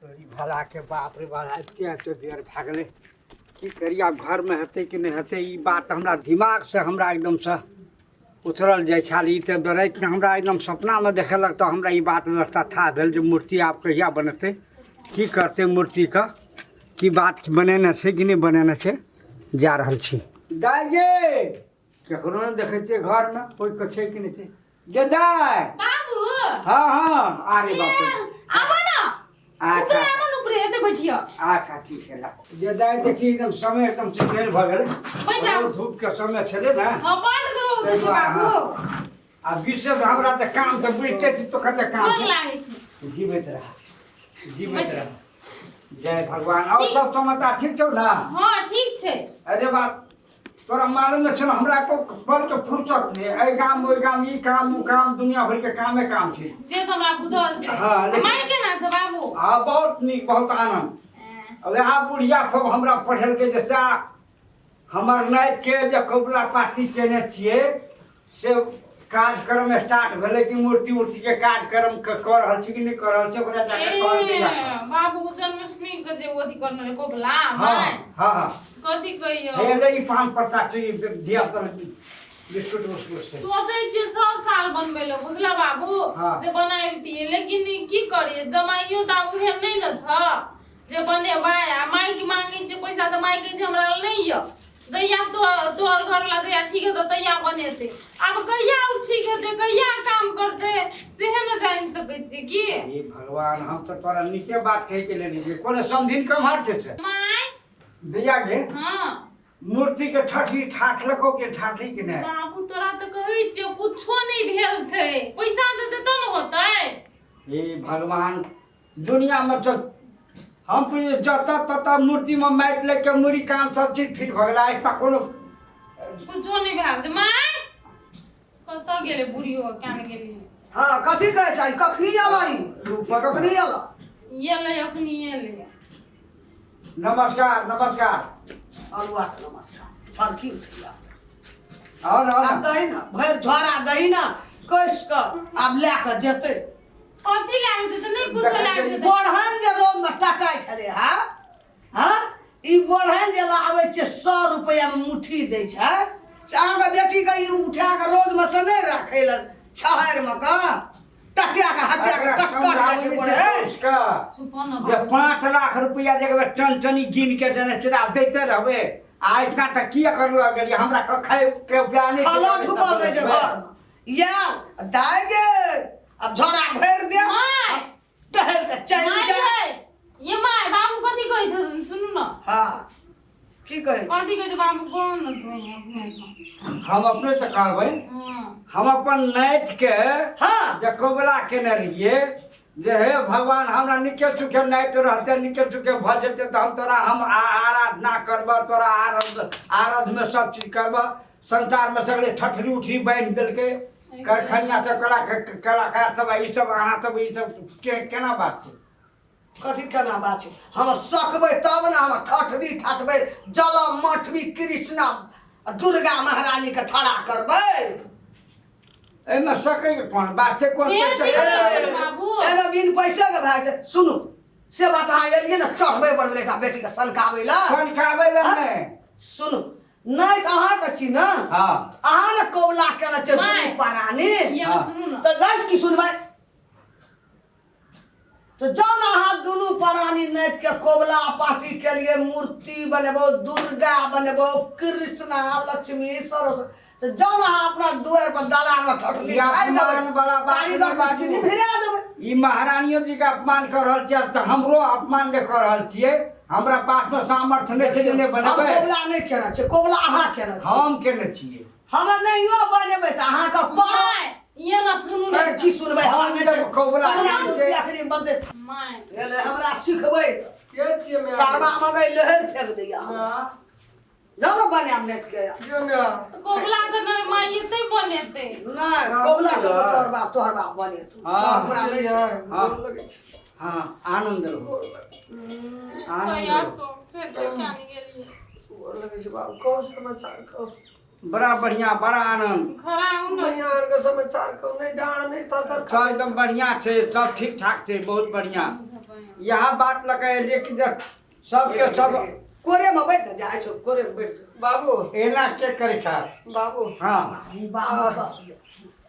तोरी भलाके बाप रे बाप, एते एते देर भए गेलै। की करी आब, घरमे हेतै कि नहि हेतै, ई बात हमरा दिमागसँ हमरा एकदमसँ उतरल जाइ छल। ई तऽ रातिमे हमरा एकदम सपनामे देखेलक, तऽ हमरा ई बात व्यवस्था थाह भेल जे मूर्ति आब कहिया बनेतै, की करतै मूर्तिके, की बात, बनेने छै कि नहि बनेने छै। जा रहल छी। दाइ गे, केकरो नहि देखै छियै घरमे, कोइ के छै कि नहि छै? गे दाइ। बाबू। हँ, अरे बाप रे। आबो ना। अच्छा। ऊपरे आबो न, ऊपरे एते बैठियो। अच्छा, ठीक है, ला जे दाइ। देखी, एकदम समय एकदम चेंज भऽ गेलै। बैठ जाउ। धूप के समय छलै ने। हां, बड रौद छै बाबू। आ विशेष हमरा तऽ काम तऽ बुझिते छी तो कते काम गोर छै। लागै छै। जीवित रह, जीवित रह, जय भगवान। और सब समाचार ठीक छौ ना? हां, ठीक छै। अरे बाप, तोरा मालूम नहि छौ हमरा को पल के फुर्सत नहि, एहि गाम ओहि गाम, ई काम ओ काम, दुनिया भरि के कामे काम छै। से तऽ हमरा बुझल छै। हाँ, लेकिन- माय केना छै बाबू? हाँ, बहुत नीक, बहुत आनंद। अब आब बुढ़िया सब हमरा पढ़ेलकै जे चा हमर नाति के जे कबुला पाती केने छियै से कार्यक्रम स्टार्ट भेलै कि मूर्ति उर्ति के कार्यक्रम कऽ रहल छी कि नहि कऽ रहल छी, ओकरा जाके कहल ए, जा। बाबू, जन्माष्टमी के जे अथी करने रहे कोबला। हाँ। माय। हाँ। कथी कहियो। हे ले, ई पान पत्ता छै, ई धिया पुता बिस्कुट उस्कुट छै। सोचै छियै सब साल बनबै लए, बुझला बाबू? हाँ। जे बनाबितियै, लेकिन ई की करियै, जमाइयो तऽ आब उहे नहि ने छ जे बनेबै। आ माइक मांगै छियै पैसा तऽ माइ कहै छै हमरा लग नहि यऽ, जहिया तो तोहर घरवला जहिया ठीक हेतौ तहिया बनेतै। आब कहिया ओ ठीक हेतै, कहिया काम करतै, सेहे ने जानि सकै छियै की। हे भगवान, हम तऽ तोरा नीके बात कहि के लेने छियै, कोनो समधिन कम्हर छै से? माय। भैया के हाँ। मूर्ति के ठठी ठाठलको के ठाठली के नहि? बाबू, तोरा तऽ कहै छियौ, कुछो नहि भेल छै। पैसा देतै तब ने होतै। हे भगवान, दुनिया में तो हम तो जतऽ ततऽ मूर्ति में माटि लग के मुड़ी कान सब चीज फिट भऽ गेलै, एकटा कोनो कुछो नहि भेल छै। माय कतऽ गेलै? बुढ़ियो केना गेली? हाँ, कथी कहै छै? कखनी अलै? कखनी अल? एलै, अखनी एलै। नमस्कार, नमस्कार। अलुआ के नमस्कार, छड़की उठैया। आओ ना, आओ आब ना। दही ने भरि झोरा, दही ने कसि कऽ आब लए कऽ जेतै। कथी लागै छै तऽ नहि कुछो लागै छै। बढ़न जे रोडमे टटाइ छलै। हाँ हाँ, ई बढ़न जे लाबै छै, 100 रुपैआमे मुट्ठी दै छै, से अहाँके बेटीके ई उठा कऽ रोजमे से नहि राखै लए, छहरिमे कऽ टटिया कऽ हटिया कऽ एकरा कट कट जाइ छै समझाबै बढ़े। उसका चुप न जे बाबू। 5 लाख रुपया जगह टनटनी गिन के देने छै, आब दैते रहबै आ इतना तक किए करलो गेलियै? हमरा खाय के उपाय नहि छै। खाना ढुकल रहै छै घरमे, आयल दाइ गे, आब झोरा भरि दे। माय। टहल कऽ चलि माय जा। गे, ये माय, बाबू कथी कहै छथिन, सुनू न। हाँ, की कहै छै? कथी कहै छै बाबू, कोन न तू अपनेसँ। हम अपने तऽ कहबै। हम अपन नाति के जे कबुला केने रहियै जे हे भगवान, हमरा नीके सुखे नाति रहतै, नीके सुखे भऽ जेतै तऽ हम तोरा हम आराधना करबह, तोरा आराध आराधमे सब चीज करबह। संसारमे सगरे ठठरी उठरी बान्हि देलकै करखनिया सब, कला कलाकार सब, ई सब, अहाँ सब, ई सब के केना बात छै? कथी केना बात छै? हम सकबै तब ने हम ठठबी ठाठबै, जलम मठबी, कृष्णा आ दुर्गा महारानीके ठड़ा करबै। एहिमे सकैके कोन बात छै? कोन ए, पैसा ठीक छै? छै बाबू। एहिमे बिन पैसेके भए जेतै। सुनू, से बात अहाँ एलियै ने चढ़बै बढ़बै एकटा बेटीके सनकाबै लए। सनकाबै लए नहि। सुनू, नहि तऽ अहाँके छी ने। अहाँ ने कौला केने छै माय। दुनू प्राणी। ये सुनू न। तऽ नहि की सुनबै? तऽ जौन अहाँ दुनू प्राणी नाचिके कबुला पाती केलिए, मूर्ति बनेबो, दुर्गा बनेबो, कृष्णा, लक्ष्मी, सरस्वती, तऽ जौन अहाँ अपना दुआरि पर दलान ठटली ई ठानि देबै, अपमान वाला बात कारीगर नहि बाजू। मिस्त्री भिड़ा देबै। ई महारानियो जी के अपमान कर रहल छियै तऽ हमरो अपमान जे कर रहल छियै। हमरा पास मे सामर्थ्य नहि छै जे नहि हम बनेबै। कबुला नहि केने छियै, कबुला अहाँ केने छियै। हम केने छियै। हमर नहियो बनेबै तऽ अहाँके पर माय, ये न सुनू न। की सुनबै? हमरा नहि छै। कबुला कबुला केने मूर्ति छै। अखनी बनतै। माय। एलै हमरा सिखबै। के छियै माय? कारबा मगै लहरि फेंक दैया हमरा। हाँ? जाउ ने बनायब नेट के। के माय? तऽ कबुला करने माय एते बनेतै। नहि, कबुला के तोहर बाप, तोहर बाप बनेतौ। हमरा नहि छै। गोर लगै छै। हाँ, आनंद रहू। गोर लगै। आनंद कहिया रहू। शौक छै तऽ केने गेलियै। गोर लगै छै बाबू, कहू समाचार कहू। बड़ा बढ़िया बड़ा आनंद। खड़ा हूँ ने। मैया आरके समाचार कहू, नहि डाँड़ नहि थर सब एकदम बढ़िया छै, सब ठीक ठाक छै, बहुत बढ़िया। इएह बात लऽ कऽ एलियै कि जे सबके सब कोरे में बैठ ने जाइ छौ, कोरे में बैठ जो। बाबू। एना के करै छ? बाबू। हाँ। बाबू।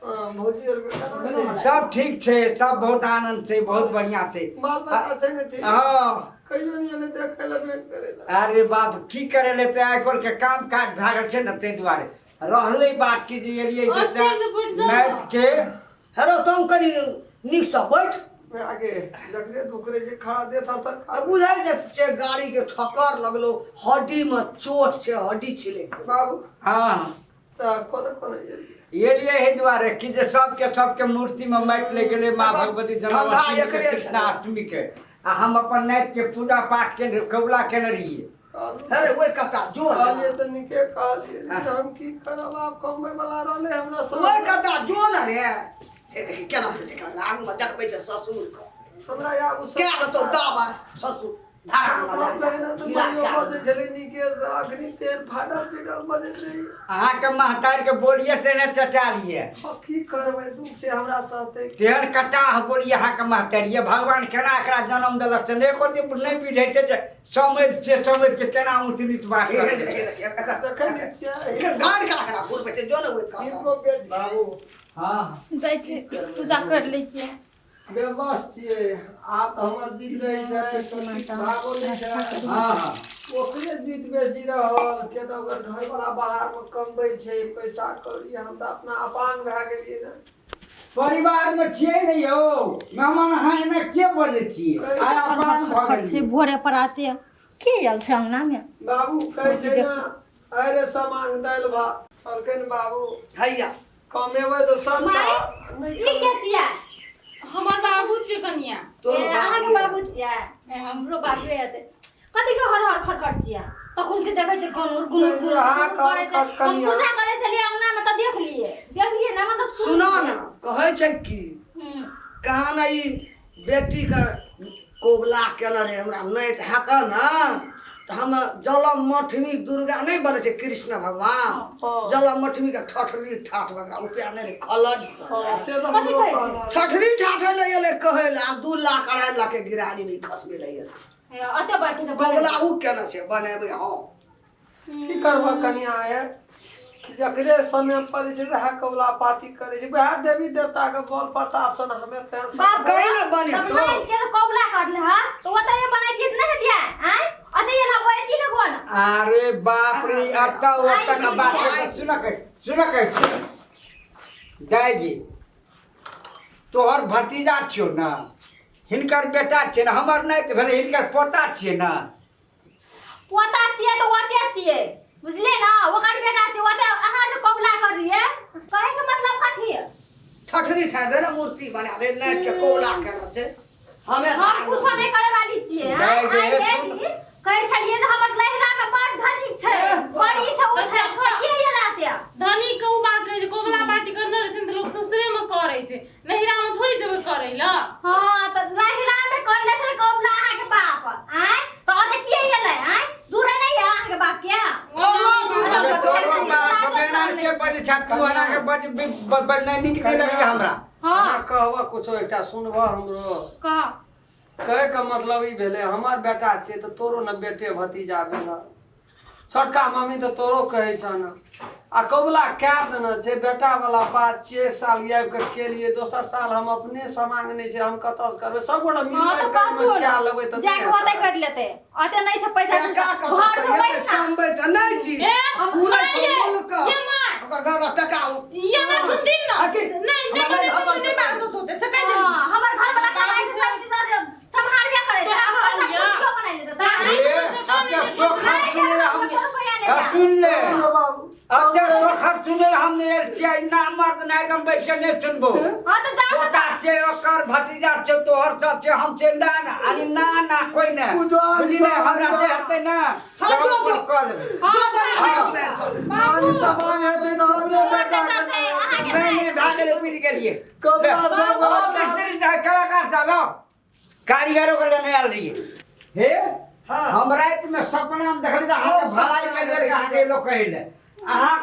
भौजी आरके केना छै? सब ठीक छै, सब बहुत आनंद छै, बहुत बढ़िया छै। बाल बच्चा छै ने ठीक? हाँ। कहियो नहि एलै देखै लए, भेंट करै लए। अरे बाप, की करे ले तऽ आइ काल्हि के काम काज भए गेल छै ने, ताहि दुआरे रहलै बात कि जे एलियै जे अस्थिर से बैठ जाउ। नाति के हेलो, तुम कनि नीकसँ बैठ। आगे जकरे दुख रहै छै खड़ा दे थर थर। आ बुझाइ जे छै गाड़ी के ठक्कर लगलो, हड्डी में चोट छै, हड्डी छिलक गेलो। बाबू। हाँ। तऽ कोना कोना एलियै? एलियै एहि दुआरे कि जे सबके सबके मूर्ति में माटि ले गेलै माँ भगवती ठंडा जन्माष्टमी के, एकरे छलै। कृष्णाष्टमी के, आ हम अपन नाति के पूजा पाठ के कबुला केने रहियै। कहलहुँ अरे ओहि कता जो कहलियै तऽ नीके कहलियै, लेकिन हम की करब, आब कमबै वाला रहलै हमरा सब। ओहि कता जो ने रे, हे देखी केना पूछै, केना आगू में देखबै छै ससुर के। हमरा आब कए देतौ दाबा ससुर धारा में बाप लए बहिना जा। तऽ इलाज माइयो कए बजै छलै नीकेसँ, अखनी तेल फाटल चिटल बजैत रहै। अहाँके महतारि के बोलिए से ने चचा लिए। आब की करबै, दुख से हमरा सहतै। तेहन कटाह बोली अहाँके महतारि ये, भगवान केना एकरा जन्म देलक से नहि कोनो नहि बुझै छै जे समझ छै, समझ के केना ऊँच नीच बात हे करै हे छै। हे एकर देखै नहि छियै। एकर गान केना केना घुरबै छै, जो ने ओहि कता। हिनको बेटी बाबू। हाँ। जाइ छियै पूजा कर लै छियै। बेबस छियै आब तऽ, हमर जिद रहै छै तऽ किछु भावो नहि छै। हाँ हाँ। ओकरे जिद बेसी रहल के तऽ ओकर घरवला बाहरमे कमबै छै पैसा कौड़ी, हम तऽ अपना अपांग भए गेलियै ने। परिवार में छियै ने यौ मेहमान, अहाँ एना के बजै छियै? आइ अपमान भऽ खट छै गेलियै। भोरे पराते के आयल छै अंगना में? बाबू कहै छै ने, अरे समांग दालि भात कहलकै ने बाबू। हैया। कमेबै तऽ सब माय, नहि। ई के छियै? हमर बाबू छै कनिया। तोरो ए, अहाँके बाबू। बाबू छियै? ए, हमरो बाबू हेतै। कथी के हर हर खटखट छियै? तखन से देखै छियै गनुर गुनुर गुनुर अहाँ गुनुर करै छै। हम कनिया। पूजा करै छलियै अंगना में तऽ देखलियै, देखलियै ने, मतलब सुना ने, कहै छै की कहाँ ने ई बेटीके कबुला केने रहै हमरा नहि तऽ हेतऽ ने तऽ हम जलमठमी दुर्गा नहि बनै छै कृष्ण भगवान, जलमठमीके ठठरी ठाठ बकरा उपाय नहि रहै खलड। हँ, से तऽ कथी हमरो कहै छै? कहना। ठठरी ठाठ लए एलै कहै लए, आब 2 लाख 2.5 लाखके गिरानी नहि खसबै लए एलै। ए, अते बड़की से कबुला उ केने छै, बनेबै हम। की करबह कनिया, हे जकरे समय पड़ै छै वएह कबुला पाती करै छै, वएह देवी देवताके बल प्रताप सँ ने हमे पेंशन बाप कहीं ने बने तब तो। नाइट के तो कबुला कर ले हा तो ओतऽ बनाइतियै तऽ नहि हेतियै आँय? अते ये ना बैठी लगो ना। अरे बाप रे, अतऽ ओतऽ के बात सुन के, सुन के दाइजी, तोहर भतीजा छियौ ने, हिनकर बेटा छियै ने, हमर नहि तऽ भेलै, हिनकर पोता छियै ने। पोता छियै तऽ ओते छियै, बुझलियै ने, ओकर बेटा छियै ओते। अहाँ जे कबुला करलियै, कहै के मतलब कथी? ठठरी ठाठ रहे ने, मूर्ति बना दे, नाइट के कबुला केने छै हमे। हम कुछो नहि करे वाली छियै। दाइ आँय? गे, आइ हे कहै छलियै जे हमर लहिरा मे बड़ धनिक छै, बड़ ई छै ओ छै, के एला ते? धनिक के उ बात रहै छै, कोबला पाती करने रहै छै ने तऽ लोक ससुरे मे करै छै, नैहरा मे थोड़ी जेबै करै लए। हाँ तऽ लहिरा मे करले छलै कबुला अहाँके बाप, आँय? तऽ ओते के एलै? आँय, जुड़े नहि यऽ अहाँके बाप के? कबुला टूटल अरे तऽ तोहर जोड़ू। बाप के एना के बजै छै तू, एना के बज बड़ नहि नीक नहि लगैए हमरा। हाँ। हमरा कहबह कुछो एकटा, सुनबह हमरो? कह। कहैके मतलब ई भेलै, हमर बेटा छियै तऽ तोरो ने बेटे भतीजा भेल, छोटका मम्मी तऽ तोरो कहै छह ने। आ कबुला कए देने छै, बेटा वाला बात छियै। एक साल आबि कऽ केलियै, दोसर साल हम अपने समांग नहि छै, हम कतऽसँ करबै? सब गोटा मिल हाँ तऽ बाँटि कऽ कहतौ एहिमे कए लेबै तऽ जाके नहि ओते हेतै। कर लेते, ओते नहि छै पैसा। टका घर कतऽ से से हेतै? बैठ ना। कमबै तऽ नहि छी। ए, पूरा माय छै ये, मुल्क। ये माय। ओकर घर में टका ये ना सुनथिन ना। अथी, नहीं नहीं। हमरा बने नहि तो नहीं खबर। बाजत होते से कहि देली। हाँ, हमर घर वाला कमाई से सब चीज सम्हारबे करे छै, तोरा आब पैसा घर यऽ। कुछो बनाइ लेतै तऽ ए, अते सोखर सुनै लए हम आ, सुन ले। बाबू। अते सोखर सुनै लए हम नहि आयल छियै। ना मर्द ना एकदम बैठ के नहि सुनबो। हाँ तऽ जाउ ने। पोता छै ओकर, भतीजा छै तोहर, सब छै, हम छै ना ना अरे ना ना कोई नहि। उज्ज्वल बुझली ने, हमरा जे हेतै ना हाँ, जो, जो। कऽ लेबै। जो दरे हाथ में चल। पानी समांग हेतै तऽ हमरे बेटा करतै, के अहाँके नहीं नहीं, भए गेलै, बुझि गेलियै। कबुला सब आओ, मिस्त्री साहब, कलाकार साहब आओ, कारीगरो के लेने आयल रहियै हे। हाँ। हम राति में सपना में देखली अहाँके ओ, भलाई सपना के देखै अहाँके लोक कहै लए। अहाँ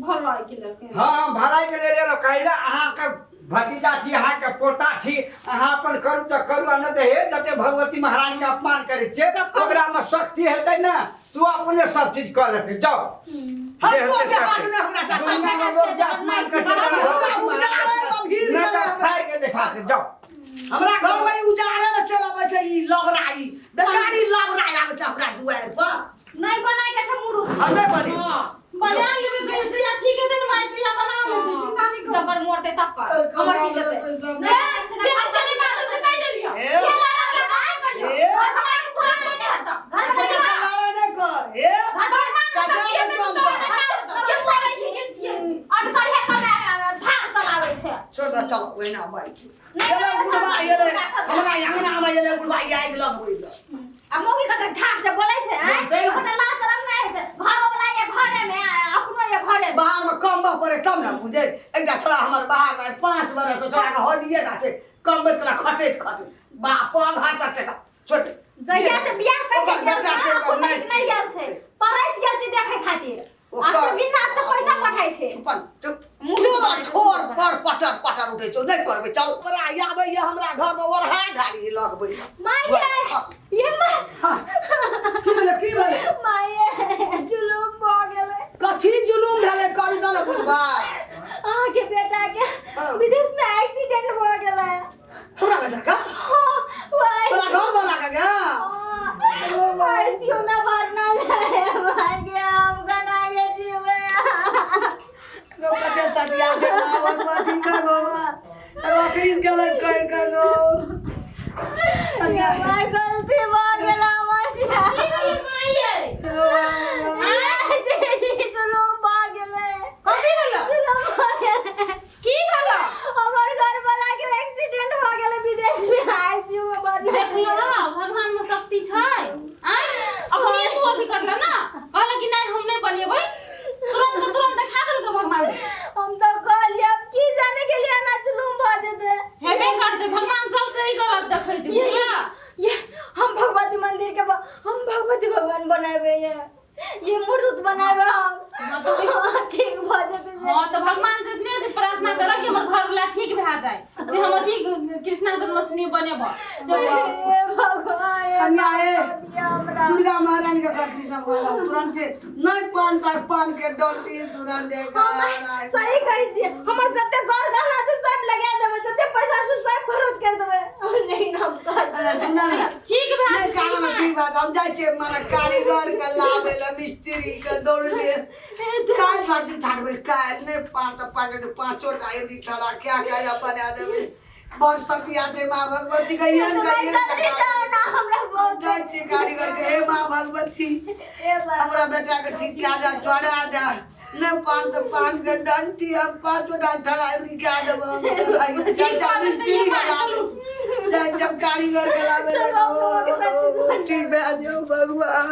भलाई के लड़के हाँ भलाई के लेल एलहुँ काल्हि अहाँके भतीजा छी अहाँके पोता छी अहाँ अपन करू तऽ करू आ नहि तऽ हे जते भगवती महारानी के अपमान करै छियै ओकरामे शक्ति हेतै ने तू अपने सब चीज कऽ लेतै जाउ हम जे हेतै तोहर से हाथ में हमरा चाचा दुनिया में लोग जे अपमान करै छै, हमरा उजाड़े में भीड़ नहि गेलै तऽ फाड़ि के देखा छै, जाउ हमरा घर में ई उजाड़े में चल अबै छै ई लबरा ई बेकारी लबरा आबै छै हमरा दुआरि पर नहीं बनाए के छै मुरुस हम नहि बने हाँ, बना लेबे कहियो जहिया ठीक हेतै ने माय तहिया बना लेबै चिंता नहि करू जबर मोड़ते तब पर हमर की जेतै ए, से से नहि बात से कहि देलियौ ए। ये लड़ा लड़ा नहि कहियौ ए। हमरा के सोच नहि हेतौ घर चाचा में लड़ाई नहि कर हे भगवान चाचा शक्ति हेतै नहि तऽ कम तोरा कर। नहि काज हेतौ। के करै छी के छियै अनकर हे कमाए भाग चलाबै छै छोड़ दे चल ओहिना बैठ नहि, एलै नहि, बुढ़बा सब एलै सब हमरा अंगना मे एलै बुढ़बा आगि लगबै लए आ मौगी कते ठाक से बोलै छै आँय बोलतै ने। ओकर तऽ लाज शरम नहि होइ छै घर वाला ये घरे में आ अपनो ये घरे में बाहर में कमबऽ पड़े तब ने बुझे एकटा छोड़ा हमर बाहर में 5 बरस से छोड़ा के हरिये दा छै कमबैत कला खटैत खटैत बा पग हस टका छोड़ दे। जहिया से बियाह कर ओकर के गेल बेटा छै छै ओकर अपन नहि नहि गेल छै परैस गेल छै देखै खातिर आ ओकर तू बिना से पैसा पठाइ छै चुपन चुप तोरा ठोर पर पटर पटर उठै छौ नहि करबै चल तोरा आबैया हमरा घरमे ओढ़ा ढारी लगबै माये ये माँ हाँ की भेलै की भेलै माये जुलुम भऽ गेलै कथी जुलुम भेलै करू तऽ ने बुझबै अहाँके बेटा के हाँ। विदेश में एक्सीडेंट भऽ गेलै हमरा बेटा का हाँ, वो तोरा घर वाला का गा आईसीयू में भरना है भाग्य हम बनाए जीवे गो कते सतिया छै माँ भगवती का गो अखनी गेलै कहि का गो ये मार गलती भ गेल हमर से की भेलै माय दीदी जुलुम भ गेलै कथी भेलै जुलुम भ गेलै की भेलै हमर घर वाला के एक्सीडेंट भ गेलै विदेश में आईसीयू में भरना देखलो ना भगवान में शक्ति छै आँय अपने तू अथी करला ना कहला कि नहीं हम नहीं बनेबै तुरंत के तुरंत देखा देलकै भगवान हम तो कहलिए अब की जाने के लिए ना जुलुम भ जेतै हेबे करतै भगवान सब सही गलत देखै छै ये बुझला ये हम भगवती मंदिर के हम भगवती भगवान बनाबे ये ये मूर्त बनाबे हम हाँ, तो ठीक भ जेतै से। हाँ तो भगवान से इतने अधिक प्रार्थना करऽ कि हमर घर वाला ठीक भए जाए से हम अथी कृष्णा जन्माष्टमी बनेबऽ से हे भगवान अन्याय। हमरा दुर्गा महारानी के कथी सब होला तुरंते नहि पान तक पान के डंटी तुरंते हम सही कहै छियै हमर जते घर गहना छै सब लगा देबै जते पैसा छै सब खर्च कर देबै लेकिन हम कर अरे सुना ने ठीक भए नहि जेतै कान में ठीक बात हम जाइ छियै माने कारीगर के लाबै लए मिस्त्री के दौड़ले काल्हि ठाढ़ ठाढ़बै काल्हि नहि पान तऽ पान के पाँचो टा एवरी ठड़ा क्या क्या बना देबै बड़ सतिया छै माँ भगवती के एहन के एहन जल्दी के जाओ ना हमरा बहुत जाइ छियै कारीगर के हे माँ भगवती ए बा हमरा बेटा के ठीक कए दे चढ़ा दे नहि पान तऽ पान के डंटी हम पाँचो टा ठड़ा एवरी कए देबै हम जाइ छियै मिस्त्री के लाबै जाइ छियै कारीगर के लाबै चलो, अपनो के सब चीज बना ठीक भए जाउ भगवान।